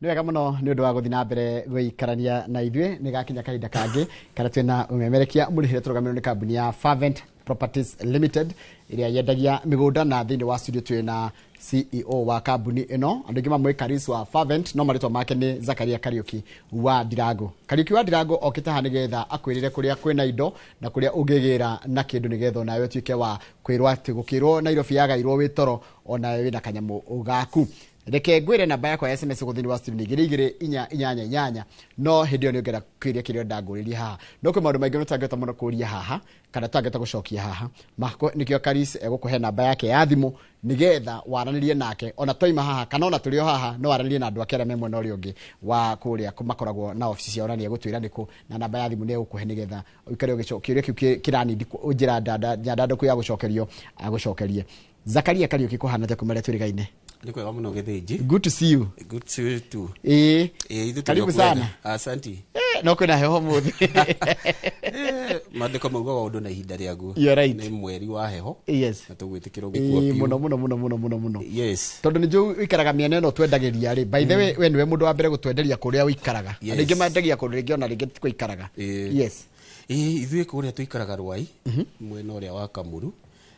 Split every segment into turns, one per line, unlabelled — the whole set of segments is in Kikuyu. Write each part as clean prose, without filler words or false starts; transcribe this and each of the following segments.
Nĩ wega mũno nĩ ũndũ wa gũthiĩ na mbere gũikarania na ithuĩ. Nĩ gakinya kahinda kangĩ karĩa twĩna ũmemerekia mũrĩhĩre tũrũgamĩrĩrwo nĩ kambuni ya Fervent Properties Limited ĩrĩa yendagia mĩgũnda, na thĩinĩ wa studio twĩna CEO wa kambuni ĩno. Andũ aingĩ mamũĩ Karis wa Fervent, no marĩtwa make nĩ Zakaria Kariuki wa Ndirango. Kariuki wa Ndirango okĩte haha nĩgetha akwĩrĩre kũrĩa kwĩna indo na kũrĩa ũngĩgĩra na kĩndũ nĩgetha onawe ũtuĩke wa kwĩrwo atĩ gũkĩrwo Nairobi yagairwo wĩ toro, onawe wĩna kanyamũ gaku. Reke ngwĩre namba yakwa ya SMS gũthĩinĩ wa studio nĩ 22488, no hĩndĩ ĩyo nĩ ũngĩenda kĩũria kĩrĩa ndangũrĩria haha, no kwĩ maũndũ maingĩ tũtangĩhota mũno kũria haha kana tũtangĩhota gũcokia haha. Mako nĩkĩo Karis egũkũhe namba yake ya thimũ nĩgetha waranĩrie nake ona twaima haha, kana ona tũrĩ o haha no waranĩrie na andũ ake arĩa me mwena ũrĩa ũngĩ wa kũrĩa makoragwo na obici ciao, na nĩ egũtwĩra nĩkũ na namba ya thimũ nĩ egũkũhe nĩgetha ũikare ũgĩcokia kĩũria kĩu kĩranindi njĩra nyandandũku ya gũcokerio agũcokerie. Zakaria Kariuki, kũhana atĩa kuma rĩrĩa twĩrĩgaine?
Nĩ kwega mũno, Gĩthĩnji.
Good to see you.
Good to see you too.
Ĩĩ.
Ĩĩ, ithuĩ tũrĩ
Karibu
o kwega.
sana.
Asanti.
No kwĩna heho mũthĩ.
Maandĩko maugaga ũndũ na ihinda rĩaguo.
You're right.
Nĩ mweri wa heho na tũgwĩtĩkĩra
Ĩĩ,
ũgĩkua.
Mũno mũno mũno mũno mũno mũno. Tondũ nĩ njũĩ ũikaraga mĩena ĩno twendagĩria rĩ. By the way, we nĩwe mũndũ wa mbere gũtwenderia kũrĩa ũikaraga. Andũ aingĩ mendagia kũndũ rĩngĩ ona rĩngĩ ti kũikaraga.
Ĩĩ, ithuĩ kũrĩa tũikaraga Rwai, mwena ũrĩa wa Kamuru,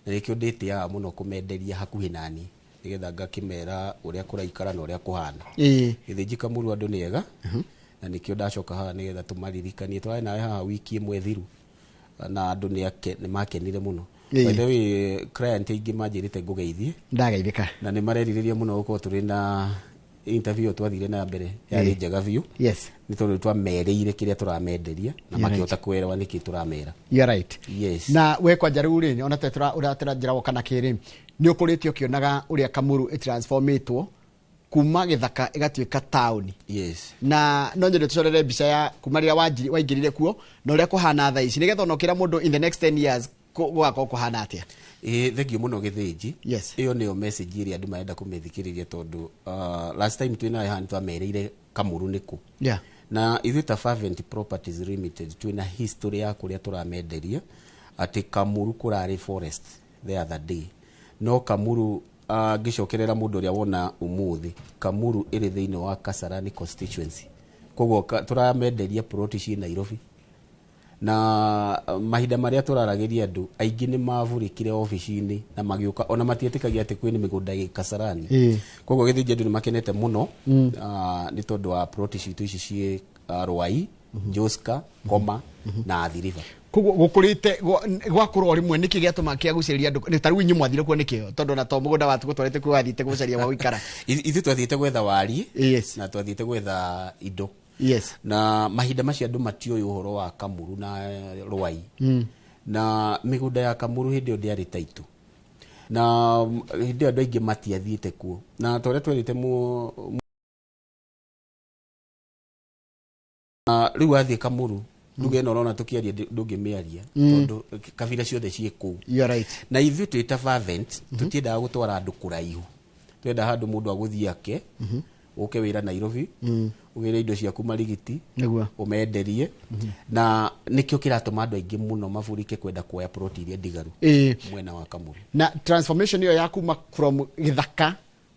na nĩkĩo ndĩtĩaga mũno kũmenderia hakuhĩ nani nĩgetha ngakĩmera ũrĩa kũraikara na ũrĩa kũhana. Gĩthĩnji, Kamuru andũ nĩ ega, na nĩkĩo ndacoka haha nĩgetha tũmaririkanie. Twarĩ nawe haha wiki ĩmwe thiru na andũ nĩ makenire mũno. By the way, client aingĩ manjĩrĩte ngũgeithie.
Ndagaithĩka.
Na nĩ marerirĩria mũno gũkorwo tũrĩ na interview ĩyo twathire na mbere, yarĩ njega biũ, nĩ tondũ twamerĩire kĩrĩa tũramenderia na makĩhota kuelewa nĩkĩ tũramera.
You're right. Na we kwanja rĩu rĩ, ona ũratera njĩra woka na kĩrĩ nĩ ũkũrĩte ũkĩonaga ũrĩa Kamuru ĩtransformĩtwo kuma gĩthaka ĩgatuĩka taũni. Na no nyende tũcorere mbica ya kuma rĩrĩa waingĩrire kuo na ũrĩa kũhana thaa ici, nĩgetha ona ũkĩra mũndũ in the next 10 years gũgakorwo kũhana atĩa.
Ĩĩ, thengiũ mũno, Gĩthĩnji. Ĩyo nĩyo message ĩrĩa andũ marenda kũmĩthikĩrĩria, tondũ last time twĩ nawe haha nĩ twamerĩire Kamuru nĩkũ. Na ithuĩ ta Fervent Properties Limited twĩna history ya kũrĩa tũramenderia atĩ Kamuru kũrarĩ forest the other day. No Kamuru, ngĩcokerera mũndũ ũrĩa wona ũmũthĩ, Kamuru ĩrĩ thĩinĩ wa Kasarani constituency, koguo tũramenderia ploti ciĩ Nairobi. Na mahinda marĩa tũraragĩria, andũ aingĩ nĩ mavurĩkire obici-inĩ na magĩũka, ona matietĩkagia atĩ kwĩna mĩgũnda ĩ Kasarani. Koguo, Gĩthĩnji, andũ nĩ makenete mũno nĩ tondũ wa ploti citũ ici ciĩ Rwai, Joska, Koma na Athi River.
Koguo gũkũrĩte gwakũra o rĩmwe, nĩkĩ gĩatũma kĩagucĩrĩria andũ? Nĩ ta rĩu inyuĩ mwathire kuo nĩkĩ? Tondũ na to mũgũnda watu gũtwarĩte kuo, wathiĩte gũcaria gwa gũikara.
Ithuĩ twathiĩte gwetha wariĩ na twathiĩte gwetha indo. Na mahinda macio andũ matiũĩ ũhoro wa Kamuru na Rwai, na mĩgũnda ya Kamuru hĩndĩ ĩyo ndĩarĩ taitũ, na hĩndĩ ĩyo andũ aingĩ matiathiĩte kuo, na ta ũrĩa twerĩte na rĩu wathiĩ Kamuru, nduge ĩno ũrona tũkĩaria ndũngĩmĩaria tondũ kabira ciothe ciĩ kũu.
You're right.
Na ithuĩ twĩ ta Fervent tũtiendaga gũtwara andũ kũraihu, twenda handũ mũndũ agũthiĩ ake, ũke wĩra Nairobi, ũgĩre indo ciaku marigiti, ũmenderie, na nĩkĩo kĩratũma andũ aingĩ mũno maburike kwenda kuoya ploti iria ndigaru mwena wa Kamuru.
Na transformation ĩyo ya kuma from gĩthaka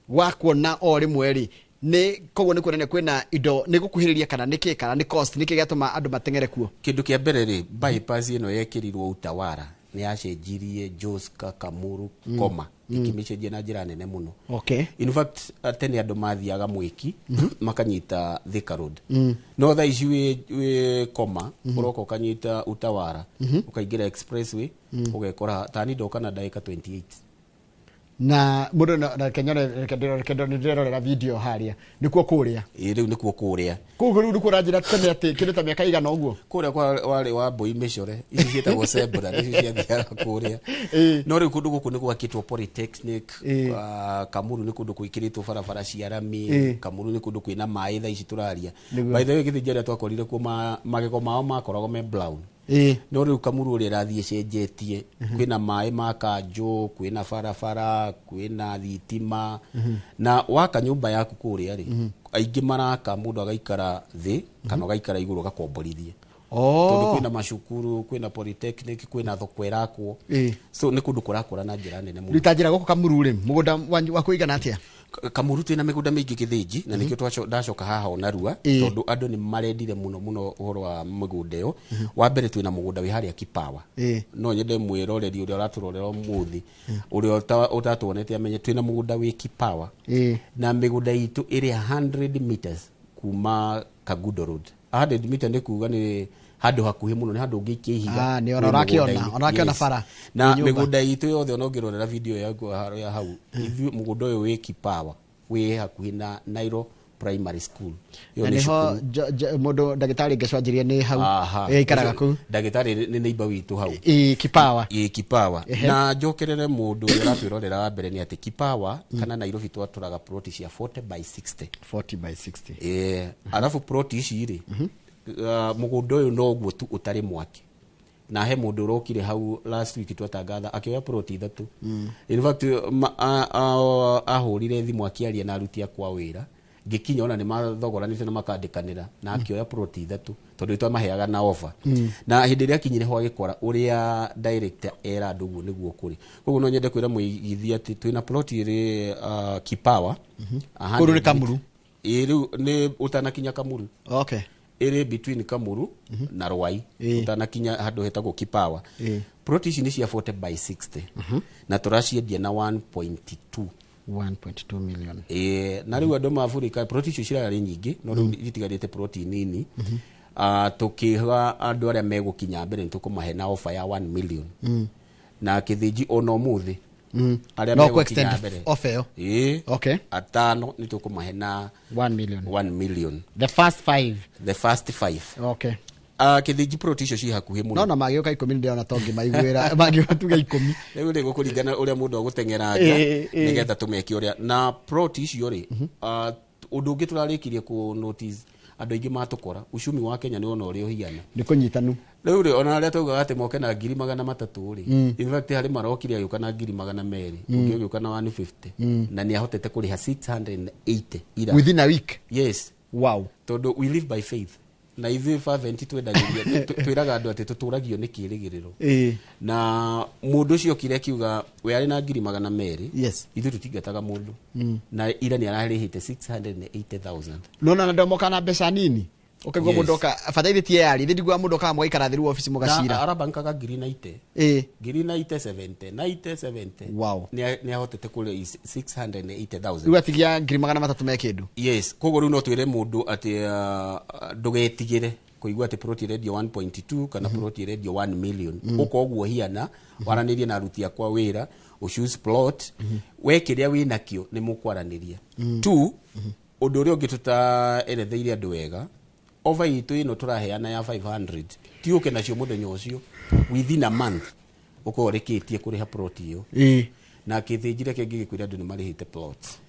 gwa kuona o rĩmwe rĩ, nĩ koguo nĩ kuonania kwĩna indo nĩ gũkuhĩrĩria, kana nĩ kĩ, kana nĩ cost, nĩ kĩ gĩatũma andũ mateng'ere kuo?
Kĩndũ kĩa mbere rĩ, bypass ĩno yekĩrirwo Utawara nĩ yacenjirie Joska, Kamuru, Koma, ĩkĩmĩcenjia na njĩra nene mũno. In fact, tene andũ mathiaga Mwĩki makanyita Thika Road, no thaa ici wĩ Koma ũroka ũkanyita Utawara, ũkaingĩra expressway, ũgekora tani ndoka na ndagĩka 28.
Na mũndũ na reke nyone, reke ndĩrerorera video harĩa nĩkuo kũrĩa.
Ĩ, rĩu nĩkuo kũrĩa.
Koguo rĩu nĩkuo ũranjĩra tene atĩ kĩndũ ta mĩaka igana ũguo?
Kũrĩa kwa warĩ wa mbũi mĩcore ici ciĩtagwo zebra nĩcio ciathiaga kũrĩa. No rĩu kũndũ gũkũ nĩ gwakĩtwo polytechnic. Kamuru nĩ kũndũ gwĩkĩrĩtwo barabara cia rami. Kamuru nĩ kũndũ kwĩna maĩ thaa ici tũraria. By the way, Gĩthĩnji, arĩa twakorire kuo magego mao makoragwo me brown. No rĩu Kamuru ũrĩa ĩrathiĩ ĩcenjetie, kwĩna maĩ ma kanjũ, kwĩna barabara, kwĩna thitima, na waka nyũmba yaku kũrĩa rĩ, aingĩ maraka mũndũ agaikara thĩ kana ũgaikara igũrũ ũgakomborithia, tondũ kwĩna macukuru, kwĩna polytechnic, kwĩna thoko ĩrakwo. So nĩ kũndũ kũrakũra na njĩra nene mũno.
Rĩu ta njĩra, gũkũ Kamuru rĩ, mũgũnda wanyu waku ũigana atĩa?
Kamuru twina mĩgũnda mĩingĩ Gĩthĩnji, na nĩkĩo ndacoka haha ona rua, tondũ andũ nĩ marendire mũno mũno ũhoro wa mĩgũnda ĩyo. Wa mbere twĩna mũgũnda wĩ harĩa Kipawa. No nyende mwĩroreri ũrĩa ũratũrorera ũmũthĩ, ũrĩa ũtatuonete, amenye twĩna mũgũnda wĩ Kipawa. Na mĩgũnda itũ ĩrĩ 100 meters kuma Kagudo Road. 100 meter nĩ kuga nĩ handũ hakuhĩ mũno, nĩ handũ ũngĩikia ihiga.
Ah, nĩ ona
wĩ
ũrakĩona,
mũgũnda-inĩ.
ona ũrakĩona
Yes.
bara.
Na
Nĩ nyũmba.
mĩgũnda itũ yothe, ona ũngĩrorera video yaku harĩa hau, ithuĩ mũgũnda ũyũ wĩ Kipawa, wĩ hakuhĩ na Nairo Primary School. Ĩyo
Na
nĩ
nĩho
cukuru.
Mũndũ ndagĩtarĩ Ngeco anjĩrire nĩ hau.
Aha.
Aikaraga kũu.
Ndagĩtarĩ nĩ neighbor witũ hau.
Kipawa.
Ĩ Kipawa. Na njokerere mũndũ ũrĩa ũratwĩrorera, wa mbere nĩ atĩ Kipawa kana Nairobi twatũraga ploti cia 40 by 60.
40 by 60.
Ĩ, arabu ploti ici rĩ, mũgũnda ũyũ noguo tu ũtarĩ mwake, na he mũndũ ũrokire hau last week twatangatha akĩoya ploti ithatũ. In fact, ahũrire thimũ akĩaria na aruti akwa wĩra, ngĩkinya ona nĩ mathogoranĩte na makandĩkanĩra, na akĩoya ploti ithatũ tondũ nĩ twamaheaga na offer. Na hĩndĩ ĩrĩa akinyire ho agĩkora ũrĩa director era andũ ũguo nĩguo kũrĩ. Koguo no nyende kwĩra mũigithia atĩ twĩna ploti ĩrĩ Kipawa.
Kũndũ nĩ Kamuru?
Ĩ, rĩu nĩ ũtanakinya Kamuru. Ĩrĩ between Kamuru na Rwai, ũtanakinya handũ hetagwo Kipawa. Ploti ici nĩ cia 40 by 60 na tũraciendia na 1.2.
1.2 million.
Ĩ, na rĩu andũ maburika, ploti icio cirarĩ nyingĩ, no rĩu itigarĩte ploti nini. Tũkĩha andũ arĩa megũkinya mbere nĩ tũkũmahe na offer ya 1 million na Kĩthĩnji ona ũmũthĩ arĩa
No
megũkinya
kũ-extend
mbere
offer ĩyo.
Ĩ, atano nĩ tũkũmahe na
1 million.
1 million.
The first five.
The first five. Kĩthĩnji ploti icio ci hakuhĩ mũno.
No na magĩũka 10 ndĩrona to ngĩmaiguĩra, magĩũka tuge 10.
Rĩu rĩ gũkũringana ũrĩa mũndũ agũteng'eranga nĩgetha tũmeke ũrĩa na plot icio rĩ. Ũndũ ũngĩ tũrarĩkirie kũ notice, andũ aingĩ matũkora, uchumi wa Kenya nĩ wona ũrĩa ũhiana.
Nĩ kũnyitanu.
Rĩu rĩ, ona arĩa twaugaga atĩ moke na 300,000 rĩ, in fact harĩ marokire agĩũka na 200,000, ũngĩ ũgĩũka na 150, na nĩ ahotete kũrĩha 680 ira.
Within a week?
Yes. Tondũ we live by faith, na ithuĩ Fervent twendagĩria, twĩraga andũ atĩ tũtũragio nĩ kĩĩrĩgĩrĩro. Na mũndũ ũcio okire akiuga we arĩ na 200,000. Ithuĩ tũtingataga mũndũ, na ira nĩ ararĩhĩte 680,000.
No na andũ moka na mbeca nini, ũkaigua mũndũ oka bata ithe ti yarĩ ithe ndiguaga mũndũ okaga mũgaikara thĩ rĩu obici
Na
mũgacira.
arabankaga ngiri 90, ngiri 90, 70, 90, 70. Nĩ ahotete kũrĩa 680,000.
Rĩu atigia 300,000 me kĩndũ.
Yes, koguo rĩu no twĩre mũndũ atĩ ndũgetigĩre kũigua atĩ ploti ĩrendio 1.2 kana ploti ĩrendio 1 million. Ũka ũguo hiana, waranĩrie na aruti akwa wĩra, ũchoose plot we kĩrĩa wĩ nakĩo nĩ mũkwaranĩria tu. Ũndũ ũrĩa ũngĩ tũtaeretheire andũ wega, offer itũ ĩno tũraheana ya 500 ti ũke nacio mũthenya ũcio, within a month ũkorwo ũrĩkĩtie kũrĩha plot ĩyo. Na kĩthĩnjire kĩngĩ gĩkwĩra andũ nĩ marĩhĩte plots,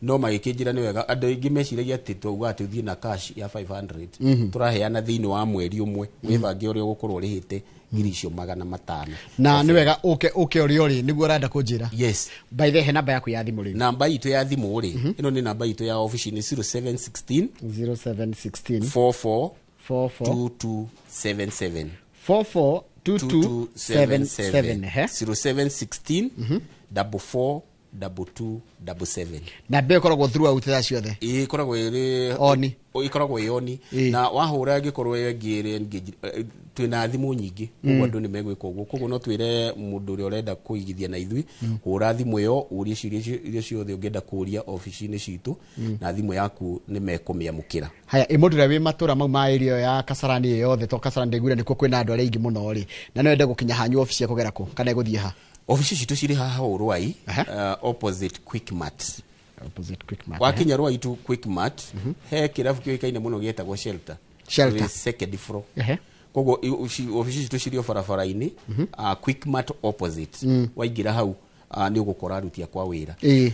no magĩkĩnjĩra nĩ wega, andũ aingĩ meciragia atĩ twauga atĩ ũthiĩ na cash ya 500, tũraheana thĩinĩ wa mweri ũmwe, wĩbange ũrĩa ũgũkorwo ũrĩhĩte 500,000.
Na nĩ wega ũke ũke ũrĩa ũrĩ nĩguo ũrenda kũnjĩra.
Yes.
By the way, he namba yaku ya thimũ rĩu.
Namba itũ ya thimũ rĩ, ĩno nĩ namba itũ ya obici, nĩ 0716
0716
44
44
2277.
44 2277, ehe.
0716 44 22 77.
Na mbĩa ĩkoragwo throughout thaa ciothe?
Ĩkoragwo ĩrĩ
On.
Ĩkoragwo ĩ on. Na wahũra ĩngĩkorwo ĩngĩ ĩrĩ engaged, twĩna thimũ nyingĩ, koguo andũ nĩ megwĩka ũguo. Koguo no twĩre mũndũ ũrĩa ũrenda kũigithia na ithuĩ, hũra thimũ ĩyo ũrie ciũria iria ciothe ũngĩenda kũria obici-inĩ citũ, na thimũ yaku nĩ mekũmĩamũkĩra.
Haya, ĩ mũndũ ũrĩa wĩ matũra mau ma area ĩyo ya Kasarani ĩyo yothe, to Kasarani ndaiguire nĩkuo kwĩna andũ arĩa aingĩ mũno rĩ, na no ende gũkinya hanyu obici ekũgera kũ kana egũthiĩ ha?
Obici citũ cirĩ haha Rwai, opposite Quickmart.
Opposite Quickmart.
Wakinya Rwai tu Quickmart, he kĩrabu kĩũĩkaine mũno gĩetagwo Shelter.
Shelter.
Tũrĩ second floor. Koguo obici citũ cirĩ o barabara-inĩ, Quickmart opposite. Waingĩra hau, nĩ ũgũkora aruti akwa wĩra.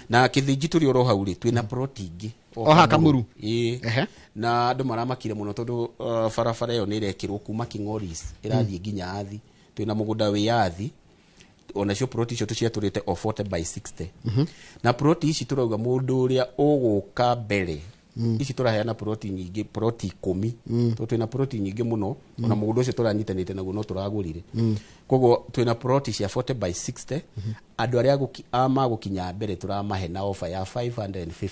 Na Kĩthĩnji tũrĩ oro hau rĩ, twĩna plot ingĩ.
O haha Kamuru?
Ĩĩ. Na andũ maramakire mũno tondũ barabara ĩyo nĩ ĩrekĩrwo kuma King'oris ĩrathiĩ nginya Athi. Twĩna mũgũnda wĩ Athi, onacio plot icio tũciatũrĩte o 40 by 60. Na plot ici tũrauga mũndũ ũrĩa ũgũka mbere Ici tũraheana ploti nyingĩ, ploti 10. Tondũ twĩna ploti nyingĩ mũno, ona mũgũnda ũcio tũranyitanĩte naguo no tũragũrire. Koguo twĩna ploti cia 40 by 60. Andũ arĩa magũkinya mbere tũramahe na offer ya 550.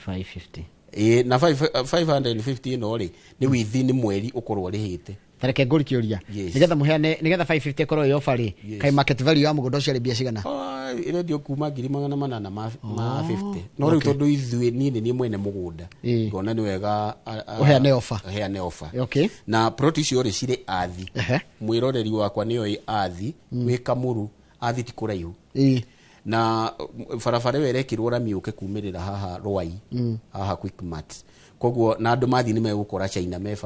550.
Ĩĩ, na 550 ĩno rĩ, nĩ within mweri ũkorwo ũrĩhĩte.
Tareke ngũri kĩũria. Nĩgetha mũheane, nĩgetha 550 ĩkorwo ĩ offer rĩ, kai market value ya mũgũnda ũcio rĩ mbia cigana?
Ĩrendio kuma 800 ma 50. No rĩu tondũ ithuĩ niĩ nĩ niĩ mwene mũgũnda, ngona nĩ wega
ũheane offer.
Ũheane offer. Na plot icio rĩ cirĩ Athi. Mwĩroreri wakwa nĩoĩ Athi, wĩ Kamuru, Athi ti kũraihu. Na barabara ĩyo ĩrekĩrwo rami yũke kumĩrĩra haha Rwai, haha Quickmart. Koguo na andũ mathiĩ nĩ megũkora China me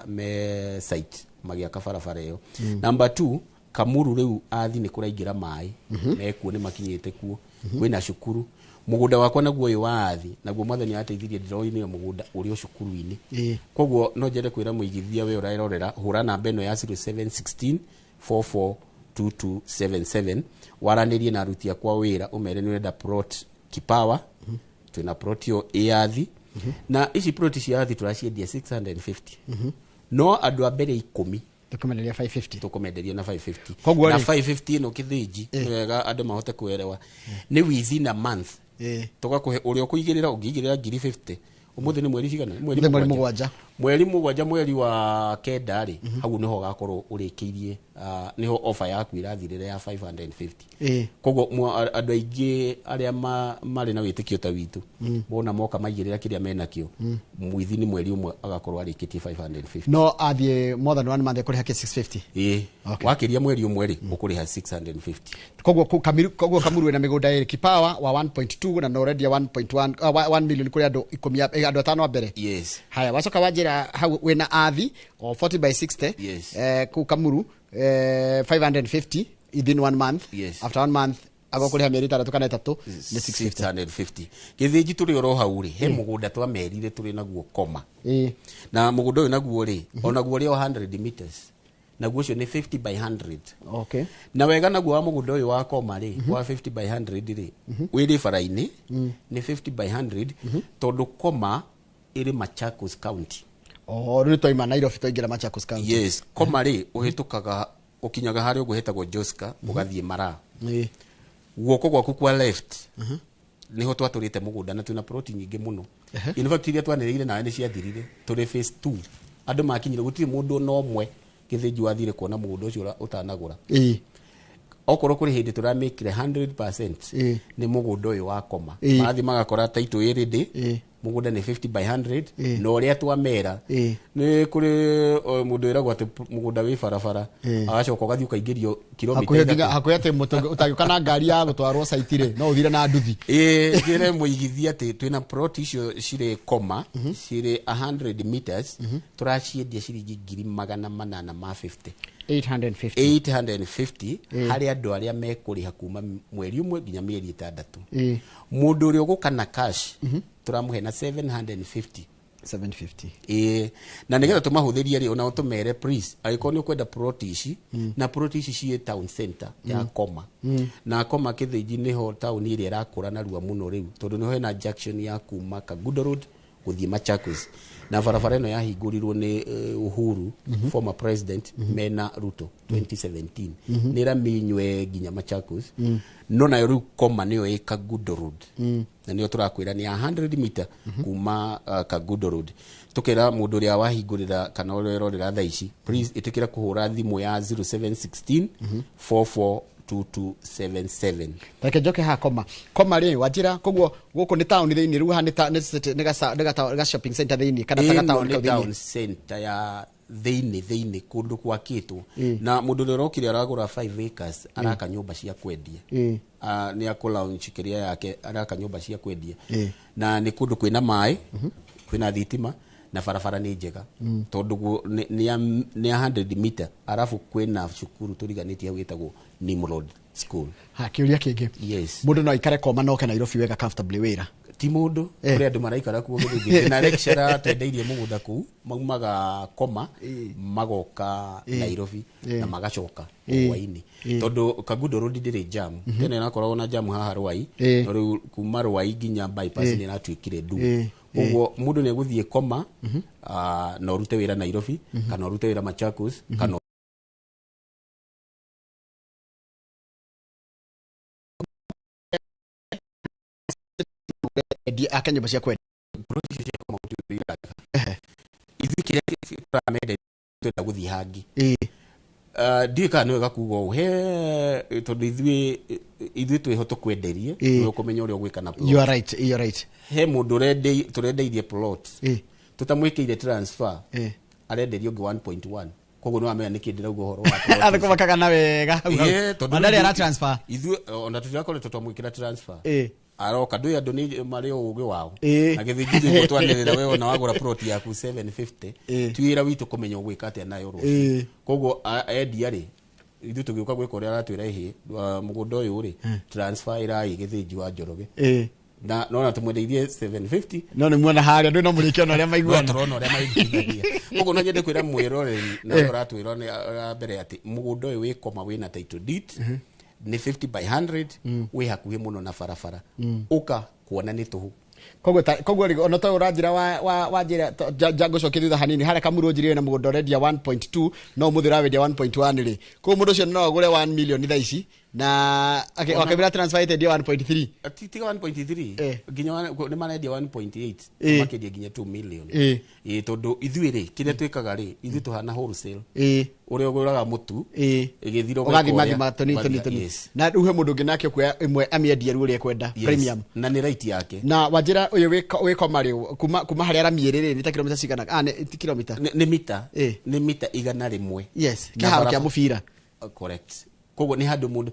me site magĩaka barabara ĩyo. Number 2, Kamuru rĩu Athi nĩ kũraingĩra maĩ, mekuo nĩ makinyĩte kuo, kwĩna cukuru. Mũgũnda wakwa naguo ũyũ wa Athi, naguo Mwathani ateithirie ndĩroinire mũgũnda ũrĩ o cukuru-inĩ. Koguo no njende kwĩra mũigithia we ũrerorera, hũra namba ĩno ya 0716 442277, waranĩrie na aruti akwa wĩra ũmere nĩ ũrenda plot Kipawa. Twĩna plot ĩyo ĩ Athi. Na ici plot cia Athi tũraciendia 650. No andũ a mbere 10
tũkũmenderia 550.
Tũkũmenderia na 550.
Koguo
na 550 ĩno kĩthĩnji, nĩ wega andũ mahote kuelewa. Nĩ within a month. Tũgakũhe ũrĩa ũkũigĩrĩra, ũngĩigĩrĩra ngiri 50. Ũmũthĩ nĩ mweri cigana?
Mweri mũgwanja.
Mweri mũgwanja, mweri wa kenda rĩ, hau nĩho ũgakorwo ũrĩkĩirie, nĩho offer yaku ĩrathirĩra ya 550. Koguo andũ aingĩ arĩa marĩ na wĩtĩkio ta witũ, mona moka maigĩrĩra kĩrĩa menakĩo, within mweri ũmwe agakorwo arĩkĩtie 550.
No athiĩ more than 1 month ekũrĩha kĩ 650.
Wakĩria mweri ũmwe rĩ, ũkũrĩha 650.
Koguo koguo Kamuru wĩna mĩgũnda ĩrĩ, Kipawa wa 1.2 na norendia 1.1 1 million kũrĩ andũ 10, andũ 5 a mbere.
Yes.
Haya, wacoka wanjĩra hau wĩna Athi o 40 by 60.
Yes.
Kũu Kamuru 550 within 1 month.
Yes.
After 1 month agokũrĩha mĩeri 6 kana 3 nĩ
650. Gĩthĩnji tũrĩ oro hau rĩ, he mũgũnda twamerire tũrĩ naguo Koma. Na mũgũnda ũyũ naguo rĩ, onaguo ũrĩ o 100 meters. Naguo ũcio nĩ 50 by 100.
Okay.
Na wega naguo wa mũgũnda ũyũ wa Koma rĩ, wa 50 by 100 rĩ, wĩrĩ bara-inĩ, nĩ 50 by 100, tondũ Koma ĩrĩ Machakos County.
Oh, rĩu twaima Nairobi twaingĩra Machakos County.
Yes, Koma rĩ ũhĩtũkaga ũkinyaga harĩa ũguo hetagwo Joska, ũgathiĩ Maraa. Guoko gwaku kwa left niho twatũrĩte mũgũnda na twĩna plot nyingĩ mũno. In fact iria twanĩrĩire nawe nĩ ciathirire tũrĩ phase 2. Andũ makinyire gũtirĩ mũndũ ona ũmwe gĩthĩnji wathire kuona mũgũnda ũcio ũtanagũra. Okorwo kũrĩ hĩndĩ tũramĩkire 100% nĩ mũgũnda ũyũ wa Koma. Marathiĩ magakora title ĩ ready, mũgũnda nĩ 50 by 100, na ũrĩa twamera nĩ kũrĩ mũndũ wĩragwo atĩ mũgũnda wĩ barabara, agacoka ũgathiĩ ũkaingĩrio kilomita ithatũ.
Hakuhĩ atĩ ũtangĩũka na ngari ya gũtwarwo site rĩ, no ũthire na nduthi.
Njĩre mũigithia atĩ twĩna plot icio cirĩ Koma, cirĩ 100 meters, tũraciendia ciringi 850.
850.
850 harĩ andũ arĩa mekũrĩha kuma mweri ũmwe nginya mĩeri 6. Mũndũ ũrĩa ũgũka na cash tũramũhe na 750.
750.
Na nĩgetha tũmahũthĩrie rĩ, ona tũmere please, angĩkorwo nĩ ũkwenda plot ici, na plot ici ciĩ town center ya Koma. Na Koma Kĩthĩnji nĩho town ĩrĩa ĩrakũra narua mũno rĩu, tondũ nĩho hena junction ya kuma Kangundo Road gũthiĩ Machakos. Na barabara ĩno yahingũrirwo nĩ Uhuru, former president, mena Ruto 2017. Nĩ rami nywe nginya Machakos. No nayo rĩu Koma nĩyo ĩ Kangundo Road. Na nĩyo tũrakwĩra nĩ 100 meter kuma Kangundo Road. Tũkera mũndũ ũrĩa wahingũrĩra kana ũrĩa ũrerorera thaa ici, please ĩtĩkĩra kũhũra thimũ ya 0716 442277.
Reke njoke haha Koma. Koma rĩ wanjĩra koguo gũkũ nĩ town thĩinĩ, rĩu haha nĩ ga shopping center thĩinĩ kana ta
ga town town center ya thĩinĩ kũndũ gwakĩtwo. Na mũndũ ũrĩa ũrokire aragũra 5 acres araka nyũmba cia kwendia. Nĩ akũ launch kĩrĩa yake araka nyũmba cia kwendia. Na nĩ kũndũ kwĩna maĩ, kwĩna thitima na barabara nĩ njega. Tondũ nĩ 100 meter arafu kwĩna cukuru tũriganĩtie hau ĩtagwo Nimrod School.
Ha, kĩũria kĩngĩ.
Yes.
Mũndũ no aikare Koma na oke Nairobi wega comfortably wĩra.
Ti mũndũ, kũrĩ andũ maraikara kuo gĩthĩnji na lecturer twendeirie mũgũnda kũu, maumaga Koma magoka Nairobi na magacoka hwainĩ, tondũ Kangundo Road ndĩrĩ jam. Tene ĩrakoragwo na jam haha Rwai, no rĩu kuma Rwai nginya bypass nĩ ĩratuĩkire ndu. Koguo mũndũ nĩ egũthiĩ Koma, na ũrute wĩra Nairobi kana ũrute wĩra Machakos kana
ake nyũmba cia kwendia.
Plot icio cia Koma gũtirĩ irarĩha. Ithuĩ kĩrĩa tũramende, twenda gũthiĩ hangĩ. Ndiũĩ kana nĩ wega kuga ũũ he, tondũ ithuĩ twĩho tũkwenderie, nĩwe ũkũmenya ũrĩa ũgwĩka na plot.
You are right, you are right.
He mũndũ tũrendeirie plot tũtamwĩkĩire transfer, arenderio ũngĩ 1.1. Koguo nĩ wamenya nĩkĩ ndĩrauga ũhoro wa plot.
Andũ kũmakaga na wega hau hau.
Ĩĩ, tondũ
Ona ndarĩ
ithuĩ-
ara transfer.
Ithuĩ ona tũtirakoretwo twamwĩkĩra transfer, aroka ndũĩ andũ nĩ marĩ o ũgĩ wao, na gĩthĩnji nĩguo twanĩrĩra we ona wagũra plot yaku 750, ti wĩra witũ kũmenya ũgwĩka atĩa nayo rũciũ. Koguo endia rĩ, ithuĩ tũgĩũka gwĩka ũrĩa aratwĩra, ĩhĩ, mũgũnda ũyũ rĩ, transfer ĩrai Gĩthĩnji wa Njoroge, na nona tũmwendeirie 750.
No nĩ muona harĩa ndũ no mũrĩkie ona ũrĩa
No
maiguana.
tũrona ũrĩa maiguithania. Koguo no nyende kwĩra mwĩroreri na ũrĩa ũratwĩra nĩ mbere atĩ mũgũnda ũyũ wĩ Koma wĩna title deed, nĩ 50 by 100, wĩ hakuhĩ mũno na barabara, ũka kuona nĩ tũhũ.
Koguo rĩ, ona to ũranjĩra wa njĩra ngũcokia thutha hanini harĩa Kamuru ũnjĩrire na mũgũnda ũrendia 1.2, no ũmũthĩ ũrawendia 1.1 rĩ, koguo mũndũ ũcio no agũre 1 million thaa ici na wakĩmĩra transfer ĩtendio 1.3.
Tiga 1.3, nginya nĩ marendia 1.8, makendia nginya 2 million. Ĩ, tondũ ithuĩ rĩ, kĩrĩa twĩkaga rĩ, ithuĩ tũhana wholesale, ũrĩa ũgũraga mũtu ĩgĩthira ũgeka
ũgathima
ũrĩa-
thima tũnini tũnini tũnini. Na rĩu he mũndũ ũngĩ nake ũkuoya ĩmwe amĩendie rĩu ũrĩa ekwenda. Premium.
Na nĩ right yake.
Na wanjĩra ũyũ wĩ Koma rĩ, kuma harĩa ramĩ ĩrĩ rĩ, nĩ ta kilomita cigana? Ah, nĩ ti kilomita.
Nĩ mita nĩ mita 100.
Yes,
Na
kĩharo kĩa
barabara-
mũbira.
Correct. Koguo nĩ handũ mũndũ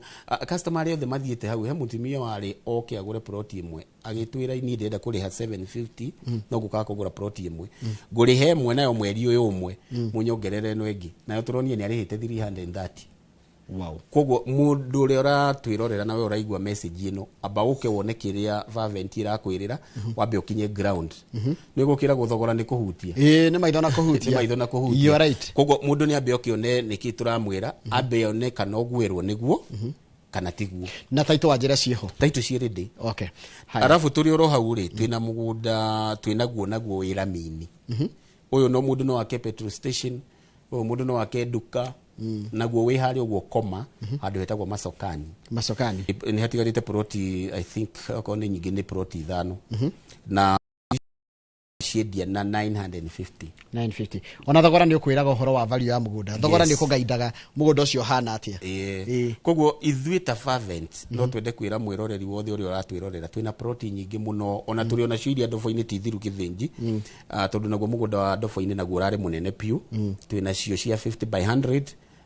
customer arĩa othe mathiĩte hau, he mũtumia warĩ oke agũre plot ĩmwe, agĩtwĩra, niĩ ndĩrenda kũrĩha 750, no ngũkaga kũgũra plot ĩmwe, ngũrĩhe ĩmwe nayo mweri ũyũ ũmwe, mũnyongerere ĩno ĩngĩ nayo. Tũronire nĩ arĩhĩte 330. Koguo mũndũ ũrĩa ũratwĩrorera na we ũraigua message ĩno, amba ũke wone kĩrĩa Fervent ĩrakwĩrĩra, wambe ũkinye ground. Nĩ gũkĩra gũthogora nĩ kũhutia.
Ĩĩ, nĩ maitho na kũhutia.
Nĩ maitho na kũhutia.
You are right.
Koguo mũndũ nĩ ambe oke one nĩkĩ tũramwĩra, ambe one kana ũgwĩrwo nĩguo kana tiguo.
Na taitũ wa njĩra ciĩho?
Taitũ ciĩ ready.
Okay. Haya.
Arabu tũrĩ oro hau rĩ, twĩna mũgũnda twĩnaguo naguo wĩ ramini ũyũ, no mũndũ no ake petrol station, ũyũ mũndũ no ake nduka naguo, wĩ harĩa ũguo Koma, handũ hetagwo Masokani.
Masokani.
Nĩ hatigarĩte ploti, I think okorwo nĩ nyingĩ nĩ ploti ithano, na ciendia na 950.
950. Ona thogora nĩ ũkwĩraga ũhoro wa value ya mũgũnda, thogora nĩ ũkũgaindaga mũgũnda ũcio ũhana atĩa.
Koguo ithuĩ ta Fervent no twende kwĩra mwĩroreri wothe ũrĩa ũratwĩrorera, twĩna ploti nyingĩ mũno, ona tũrĩ onacio iria ndobo-inĩ ti thiru gĩthĩnji. Ah, tondũ naguo mũgũnda wa ndobo-inĩ naguo ũrarĩ mũnene biũ. Twĩna cio cia 50 by 100,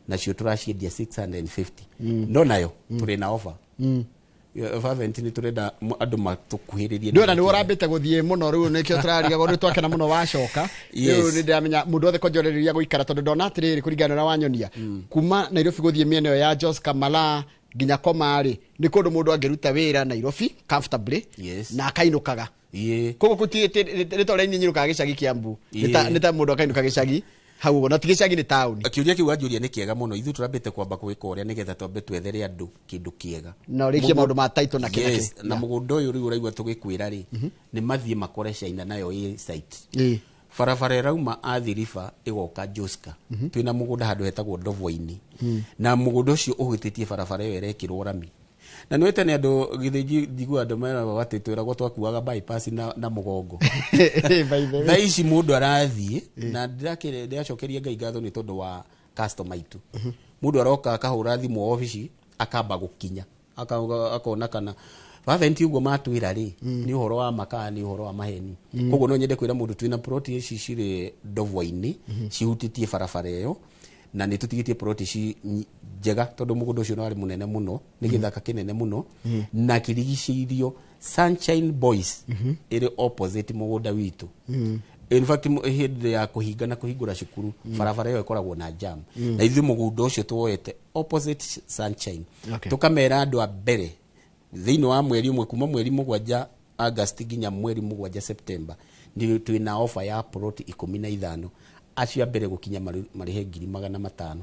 nacio tũraciendia 650, no nayo tũrĩ na offer. Fervent nĩ tũrenda andũ matũkuhĩrĩrie.
Ndĩrona nĩ ũrambĩte gũthiĩ mũno, rĩu nĩkĩo tũrarigagwo. Rĩu twakena mũno wacoka. Rĩu nĩ ndĩramenya mũndũ wothe kwanjorĩrĩria gũikara, tondũ ndona atĩrĩrĩ, kũringana na ũrĩa wanyonia kuma Nairobi gũthiĩ mĩena ĩyo ya Jos Kamala nginya Koma rĩ, nĩ kũndũ mũndũ angĩruta wĩra Nairobi comfortably na akainũkaga. Koguo nĩ ta ũrĩa inyuĩ nyinũkaga gĩcagi Kiambu. Nĩ ta mũndũ akainũka gĩcagi hau ũguo, na ti gĩcagi, nĩ taũni.
Kĩũria kĩu wanjũria nĩ kĩega mũno. Ithuĩ tũrambĩte kwamba gwĩka ũrĩa nĩgetha twambe twethere andũ kĩndũ kĩega.
Na ũrĩkie maũndũ ma title na kĩ na kĩ.
Yes, na mũgũnda ũyũ rĩu ũraigua tũgĩkwĩra rĩ, nĩ mathiĩ makore China nayo ĩ site. Barabara ĩrauma Athi River ĩgoka Joska, twĩna mũgũnda handũ hetagwo Ndovo-inĩ, na mũgũnda ũcio ũhĩtĩtie barabara ĩyo ĩrekĩrwo rami. Na nĩ tene andũ gĩthĩnji njigua andũ meragwo atĩ twĩragwo twakuaga bypass na mũgongo.
By the way.
Thaa ici mũndũ arathiĩ na ndĩracokeria Ngai ngatho nĩ tondũ wa customer itũ. Mũndũ aroka akahũra thimũ obici, akamba gũkinya akona kana Fervent ũguo matwĩra rĩ, nĩ ũhoro wa makaa, nĩ ũhoro wa maheni. Koguo no nyende kwĩra mũndũ twĩna ploti ici cirĩ Ndovo-inĩ cihutĩtie barabara ĩyo, na nĩ tũtigĩtie ploti ici njega, tondũ mũgũnda ũcio nĩ warĩ mũnene mũno, nĩ gĩthaka kĩnene mũno na kĩrigicĩirio Sunshine Boys ĩrĩ opposite mũgũnda witũ. In fact, hĩndĩ ya kũhinga na kũhingũra cukuru, barabara ĩyo ĩkoragwo na jam, na ithuĩ mũgũnda ũcio tuoete opposite Sunshine. Tũkamera andũ a mbere thĩinĩ wa mweri ũmwe kuma mweri 7. August nginya mweri 7 September nĩ twĩna offer ya plot 15 acio a mbere gũkinya marĩhe 500,000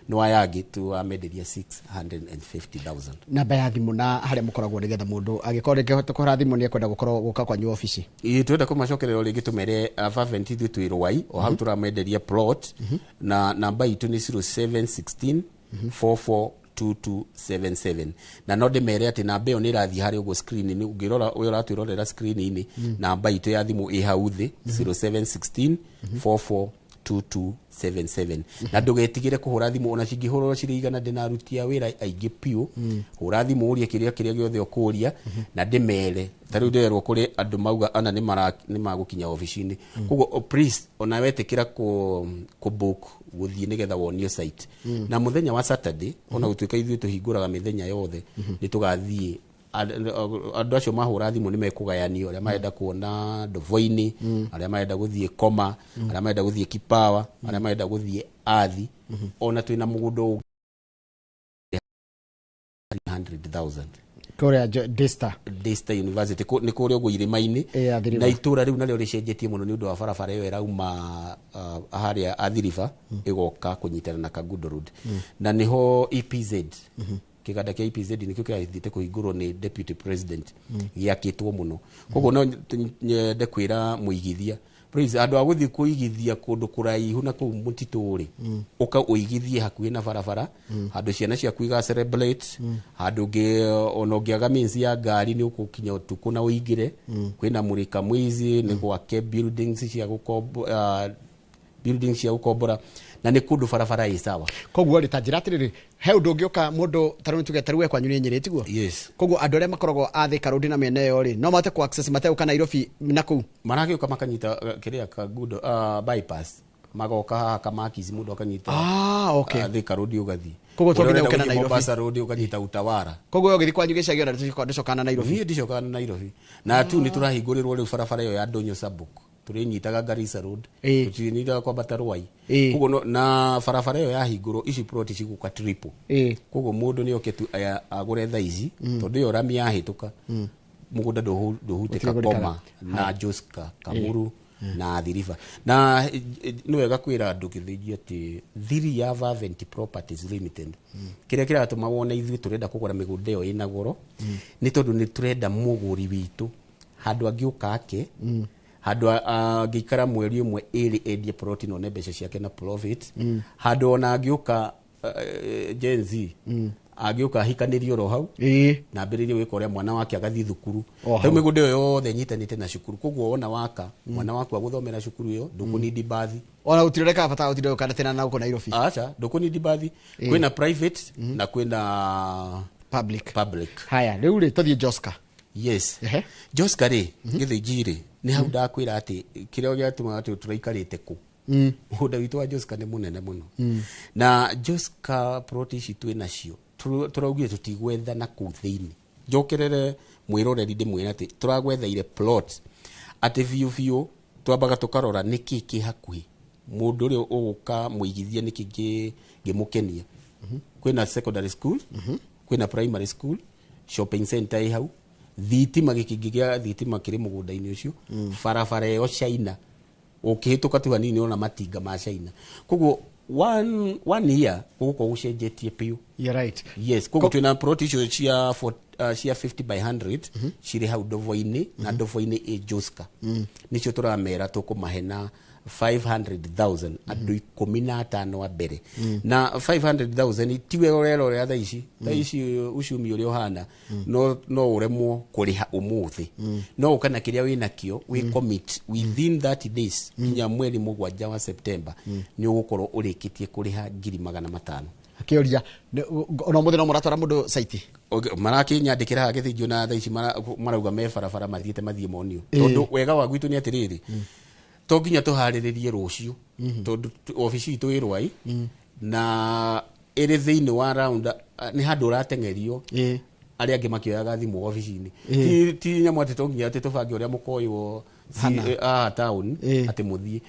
no aya angĩ twamenderia 650,000.
Namba ya thimũ na harĩa mũkoragwo nĩgetha mũndũ angĩkorwo rĩngĩ kũhũra thimũ nĩ ekwenda gũkorwo gũka kwanyu obici.
Ĩĩ twenda kũmacokerera rĩngĩ tũmere Fervent ithuĩ twĩ Rwai o hau tũramenderia plot na namba itũ nĩ 0716 442277 na no ndĩmere atĩ namba ĩyo nĩ ĩrathiĩ harĩa ũguo screen-inĩ, ũngĩrora ũyũ ũratwĩrorera screen-inĩ namba itũ ya thimũ ĩ hau thĩ 0716 442277 na ndũgetigĩre kũhũra thimũ ona cingĩhũrwo cirĩ igana ndĩna aruti a wĩra aingĩ piũ. Hũra thimũ ũrie kĩrĩa gĩothe ũkũria na ndĩmere ta rĩu ndĩrerwo kũrĩ andũ mauga ana nĩ magũkinya obici-inĩ. Koguo please ona wetĩkĩra kũ book gũthiĩ nĩgetha wonio site. Na mũthenya wa Saturday ona gũtuĩka ithuĩ tũhingũraga mĩthenya yothe nĩ tũgathiĩ andũ acio mahũra thimũ nĩ mekũgayanio arĩa marenda kuona Ndovoini, arĩa marenda gũthiĩ Koma, arĩa marenda gũthiĩ Kipawa, arĩa marenda gũthiĩ Athi. Ona twĩna mũgũnda 300,000
kũrĩa Daystar
University nĩ kũrĩa ũguo irĩma-inĩ na itũra rĩu narĩo rĩcenjetie mũno nĩ ũndũ wa barabara ĩyo ĩrauma harĩa Athi River ĩgoka kũnyitana na Kangundo Road. Na nĩho EPZ kĩganda kĩa EPZ nĩkĩo kĩrathiĩte kũhingũrwo nĩ Deputy President gĩakĩtwo mũno. Koguo no nyende kwĩra mũigithia please andũ a gũthiĩ kũigithia kũndũ kũraihu na kũu mũtitũ rĩ, ũka ũigithie hakuhĩ na barabara, handũ ciana ciaku iga celebrate, handũ ona ũngĩaga means ya ngari nĩ ũgũkinya ũtukũ na ũingĩre. Kwĩna mũrĩka mwizi nĩ gwake buildings cia gũkombo buildings cia gũkombora na nĩ kũndũ barabara ĩ sawa.
Koguo rĩ ta njĩra atĩrĩrĩ, he ũndũ ũngĩũka mũndũ ta rĩu tuge ta rĩu we kwanyu nĩ Nyĩrĩ tiguo?
Yes.
Koguo andũ arĩa makoragwo a Thika Road na mĩena ĩyo rĩ no mahote ku access mategũka Nairobi na kũu
maragĩũka makanyita kĩrĩa Kangundo bypass magoka haha Kamakis mũndũ akanyita
okay.
Thika Road ũgathiĩ.
Koguo to nginya ũke na Nairobi.
Mombasa Road ũkanyita Utawara.
Koguo ũgĩthiĩ kwanyu gĩcagi ona ndũcokana Nairobi.
Niĩ ndicokana na Nairobi. Na tu nĩ tũrahingũrĩrwo rĩu barabara ĩyo ya Ndũnyũ Sabuk. Tũrĩnyitaga Garissa Road, tũtirĩnyitaga kwambata Ruai. Koguo na barabara ĩyo yahingũrwo ici plot cigũka triple. Koguo mũndũ nĩ oke tu agũre thaa ici tondũ ĩyo rami yahĩtũka mũgũnda ndũhutĩka Koma na Joska Kamuru na Athi River. Na nĩ wega kwĩra andũ gĩthĩnji atĩ thiri ya Fervent Properties Limited kĩrĩa kĩratũma wone ithuĩ tũrenda kũgũra mĩgũnda ĩyo ĩna goro nĩ tondũ nĩ tũrenda mũgũri witũ handũ angĩũka ake handũ angĩikara mweri ũmwe ĩrĩ endie plot na one mbeca ciake na profit, handũ ona angĩũka Gen Z angĩũka ahikanĩrie oro hau na ambĩrĩrie gwĩka ũrĩa mwana wake agathiĩ thukuru. Rĩu mĩgũnda ĩyo yothe ĩnyitanĩte na cukuru, koguo wona waka mwana waku agũthomera cukuru ĩyo ndũkũnidi bathi
ona gũtirĩ bata gũtirĩ gũkana tena na gũkũ Nairobi.
Acha ndũkũnidi bathi, kwĩna private na kwĩna
public.
Haya
rĩu rĩ tũthiĩ Joska.
Yes. Joska rĩ gĩthĩnji rĩ nĩ hau ndakwĩra atĩ kĩrĩa gĩatũmaga atĩ tũraikarĩte kũ. Mũgũnda witũ wa Joska nĩ mũnene mũno. Na Joska plot ici twĩ nacio tũraugire tũtigwetha na kũu thĩinĩ. Njokerere mwĩroreri ndĩmwĩre atĩ tũragwetheire plot atĩ biũ biũ twambaga tũkarora nĩkĩ kĩ hakuhĩ mũndũ ũrĩa ũgũka mũigithia nĩkĩ kĩngĩmũkenia. Kwĩna secondary school, kwĩna primary school, shopping center ĩ hau, thitima gĩkĩngĩ gĩa thitima kĩrĩ mũgũnda-inĩ ũcio, barabara ĩyo China ũkĩhĩtũka tu hanini ona matinga ma China. Koguo one year gũgũkorwo gũcenjetie biũ.
You're right.
Yes, koguo twĩna plot icio cia 50 by 100 cirĩ hau Ndovoinĩ na Ndovoinĩ ĩ Joska. Nĩcio tũramera tũkũmahe na 500,000 andũ 15 a mbere. Na 500,000 tiwe ũrerorera thaa ici. Thaa ici ucumi ũrĩa ũhana no ũremwo kũrĩha ũmũthĩ. No ũka na kĩrĩa wĩnakĩo wĩ commit within 30 days nginya mweri 7 wa September nĩ ũgũkorwo ũrĩkĩtie kũrĩha 500,000.
Akĩũria ona ũmũthĩ no mũratwara mũndũ site?
Marakĩnyandĩkĩra haha gĩthĩnjio na thaa ici marauga me barabara mathiĩte mathiĩ monio. Tondũ wega wa gwitũ nĩ atĩrĩrĩ, to nginya tũharĩrĩrie rũciũ tondũ obici itũ ĩ Rwai na ĩrĩ thĩinĩ wa round nĩ handũ ũrateng'erio Arĩa angĩ makĩoyaga thimũ obici-inĩ. Ti nyamũ atĩ to nginya atĩ tũbange ũrĩa mũkoywo haha town atĩ mũthiĩ.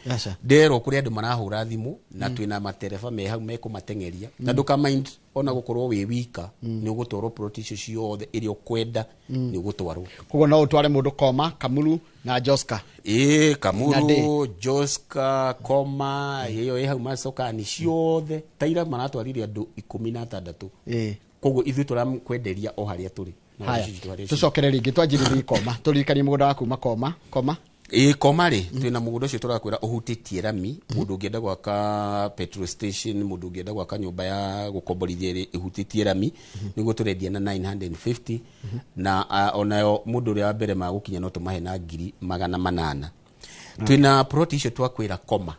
Nderwo kũrĩ andũ marahũra thimũ na twĩna matereba me hau mekũmateng'eria. Na ndũka mind ona gũkorwo wĩ wika, nĩ ũgũtwarwo plot icio ciothe ĩrĩa ũkwenda, nĩ ũgũtwarwo.
Koguo no ũtware mũndũ Koma, Kamuru na Joska.
Ĩĩ, Kamuru, Joska, Koma, ĩyo ĩ hau macokani ciothe. Taira maratwarire andũ 16. Koguo ithuĩ tũrakwenderia o harĩa tũrĩ.
Haya, tucokere rĩngĩ twanjĩrĩrie Koma, tũririkanie mũgũnda wa kuma Koma. Koma?
Ĩĩ, Koma rĩ, twĩna mũgũnda ũcio tũrakwĩra ũhutĩtie rami, mũndũ ũngĩenda gwaka petrol station, mũndũ ũngĩenda gwaka nyũmba ya gũkomborithia ĩrĩ ĩhutĩtie rami, nĩguo tũrendia na 950, na onayo mũndũ ũrĩa wa mbere magũkinya no tũmahe na 800,000. Twĩna plot icio twakwĩra Koma.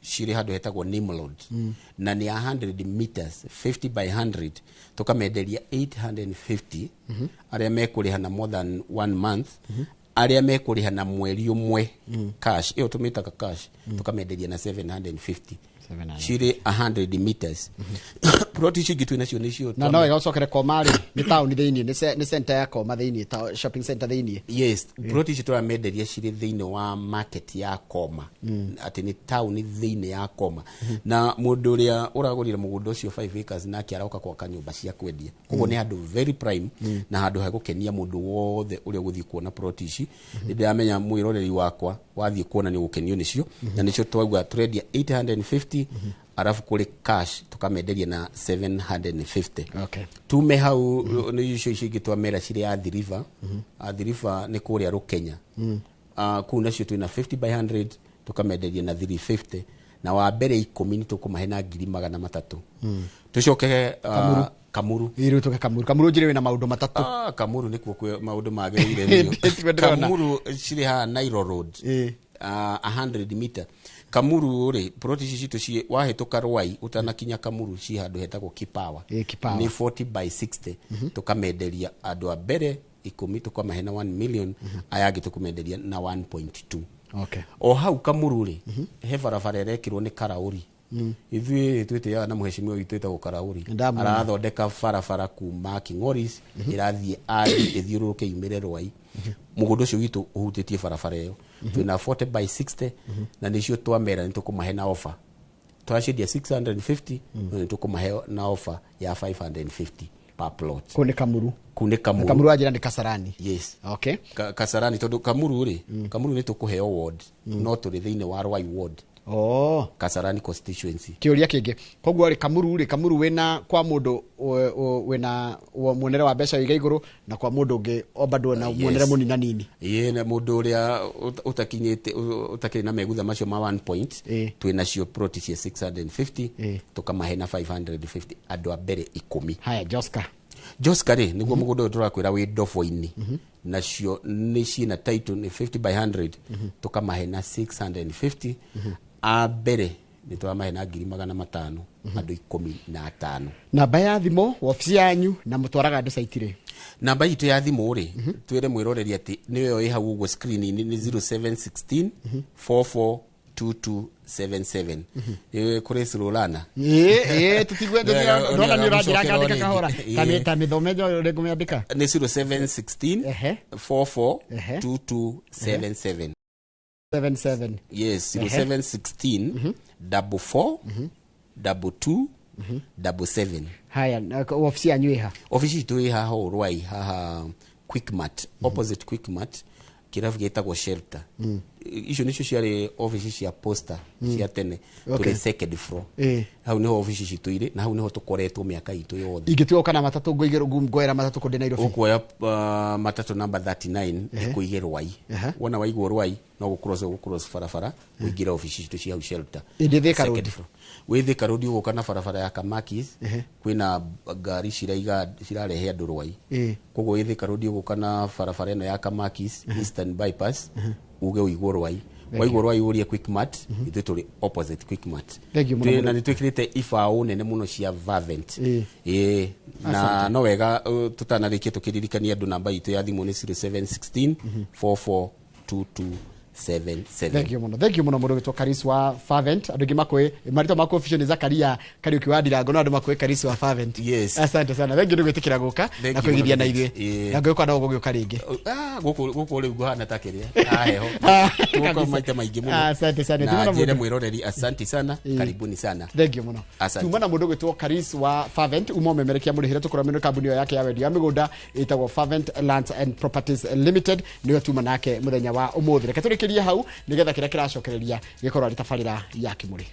Cirĩ handũ hetagwo Nimrod. Na nĩ ya 100 meters, 50 by 100, tũkamenderia 850, arĩa mekũrĩha na more than 1 month, arĩa mekũrĩha na mweri ũmwe cash, ĩyo tũmĩtaga cash, tũkamenderia na 750. Cirĩ 100 meters. Plot icio ingĩ twĩnacio nĩcio.
Na no wega ũcokere Koma rĩ, nĩ taũni thĩinĩ, nĩ center ya Koma thĩinĩ, shopping center thĩinĩ.
Yes, plot icio tũramenderia cirĩ thĩinĩ wa market ya Koma. Atĩ nĩ taũni thĩinĩ ya Koma. Na mũndũ ũrĩa ũragũrire mũgũnda ũcio 5 acres nake aroka gwaka nyũmba cia kwendia. Koguo nĩ handũ very prime na handũ ha gũkenia mũndũ wothe ũrĩa ũgũthiĩ kuona plot ici. Nĩ ndĩramenya mwĩroreri wakwa wathiĩ kuona nĩ ũgũkenio nĩcio. Na nĩcio twauga tũrendia 850, arafu kũrĩ cash tũkamenderia na 750.
Okay.
Tume hau nĩ icio icio ingĩ twamera cirĩ Athi River. Athi River nĩ kũrĩa Rũkenya. Kũu nacio twĩna 50 by 100 tũkamenderia na 350, na wa mbere 10 nĩ tũkũmahe na 300,000. Tũcoke Kamuru.
Ĩĩ, tũke Kamuru. Kamuru njĩrĩ wĩna maũndũ matatũ.
Kamuru nĩkuo kwĩ maũndũ magĩrĩire biũ. Kamuru cirĩ haha Nairo Road. 100 meter. Kamuru rĩ, plot ici citũ ciĩ wahĩtũka Rwai ũtanakinya Kamuru ci handũ hetagwo Kipawa.
Kipawa.
Nĩ 40 by 60. Tũkamenderia andũ a mbere 10 tũkamahe na 1 million, aya angĩ tũkũmenderia na 1.2.
Okay.
O hau Kamuru rĩ, he barabara ĩrekĩrwo nĩ Karaũri. Ithuĩ twĩtĩaga na mũheshimiwa witũ wĩtagwo Karaũri. Arathondeka barabara kuma King'oris, ĩrathiĩ Athi ĩthiũrũrũke yumĩre Rwai. Mũgũnda ũcio witũ ũhutĩtie barabara ĩyo. Twĩna 40 by 60, na nĩcio twamera nĩ tũkũmahe na offer. Twacendia 650, na nĩ tũkũmahe na offer ya 550 per plot.
Kũu nĩ Kamuru.
Kũu nĩ Kamuru.
Kamuru wanjĩra nĩ Kasarani.
Yes.
Okay.
Kasarani tondũ Kamuru rĩ, Kamuru nĩ tũkũheo ward, no tũrĩ thĩinĩ wa Rwai ward.
Oh.
Kasarani constituency.
Kĩũria kĩngĩ. Koguo rĩ, Kamuru rĩ, Kamuru wĩna kwa mũndũ wĩna muonere wa mbeca iga igũrũ na kwa mũndũ ũngĩ o bado na muonere mũnina nini.
Ĩĩ, na mũndũ ũrĩa ũtakinyĩte, ũtakĩrĩ na megutha macio ma 1 point, twĩna cio plot cia 650, tũkamahe na 550 andũ a mbere 10.
Haya, Joska.
Joska rĩ, nĩguo mũgũnda ũyũ tũrakwĩra wĩ ndobo-inĩ. Nacio nĩ ciĩna title nĩ 50 by 100, tũkamahe na 650. A mbere nĩ tũramahe na 500,000, andũ 15.
Namba ya thimũ, wabici yanyu na mũtwaraga andũ site rĩ?
Namba itũ ya thimũ rĩ, twĩre mwĩroreri atĩ nĩyo ĩ hau ũguo screen-inĩ, nĩ 0716 442277. Kũrĩ Surulana.
Ĩĩ, tũtigue, ndona nĩ ũranjĩra ngandĩka kahora. Ta mĩthome ũrĩa ngũmĩandĩka.
Nĩ 0716 442277.
77.
Yes, 0716 44 22 77.
Haya, ofisi yanyu ĩ ha?
Ofisi itũ ĩ haha Rwai, haha Quickmart, opposite Quickmart, kĩrabu gĩtagwo Shelter. Icio nĩcio ciarĩ ofisi cia posta cia tene, tũrĩ second floor. Hau nĩho ofisi citũ irĩ, na hau nĩho tũkoretwo mĩaka itũ yothe.
Ingĩtua gũka na matatũ ngũera matatũ kũ ndĩ Nairobi?
Ũkuoya matatũ namba 39 ĩkũige Rwai. Wona waigwo Rwai, no gũcross barabara, ũingĩre ofisi citũ cia hau Shelter.
Ĩndĩ Thika Road.
Wĩ Thika Road ũgũka na barabara ya Kamakis, kwĩna ngari cirarehe andũ Rwai. Koguo wĩ Thika Road ũgũka na barabara ĩno ya Kamakis, Eastern Bypass, uge ũigwo Rwai. Waigwo Rwai ũrie Quickmart, ithuĩ tũrĩ opposite Quickmart. Na nĩ twĩkĩrĩte ibaũ nene mũno cia Vavent. Ĩĩ, na no wega tũtanarĩkia tũkĩririkania andũ namba itũ ya thimũ nĩ 0716 4422 77.
Thank you muno, thank you muno mundu gwitwo Karis wa Fervent. Andu ingi makwe marito maku official ni Zakaria Kariuki wa Ndirango, no andu makwe Karis wa Fervent.
Yes.
Asante sana, thank you ni gwitikira guka
Thank
na
you
kwigithia na
mũno.
ithuĩ.
Yeah.
Na ngwĩka no gũgĩũka rĩngĩ.
Ah, gũkũ rĩu ngũhana ta kĩrĩa haheho. Gũka
Kabisa.
maita maingĩ mũno.
Asante sana.
Na
Tuma na
njĩre
mũndũ.
mwĩroreri asante sana, karibuni sana.
Thank you muno.
Asante.
Tuma na mundu gwitwo Karis wa Fervent, uma umemerekia murihire tukuramĩrwo kambuni ĩyo yake ya wendia wa mĩgũnda ĩtagwo Fervent Lands and Properties Limited, nĩwe tuma nake mũthenya wa ũmũthĩ. Reke tũrĩkĩrie hau nĩgetha kĩrĩa kĩracokereria gĩkorwo arĩ tabarĩra ya Kĩmũrĩ.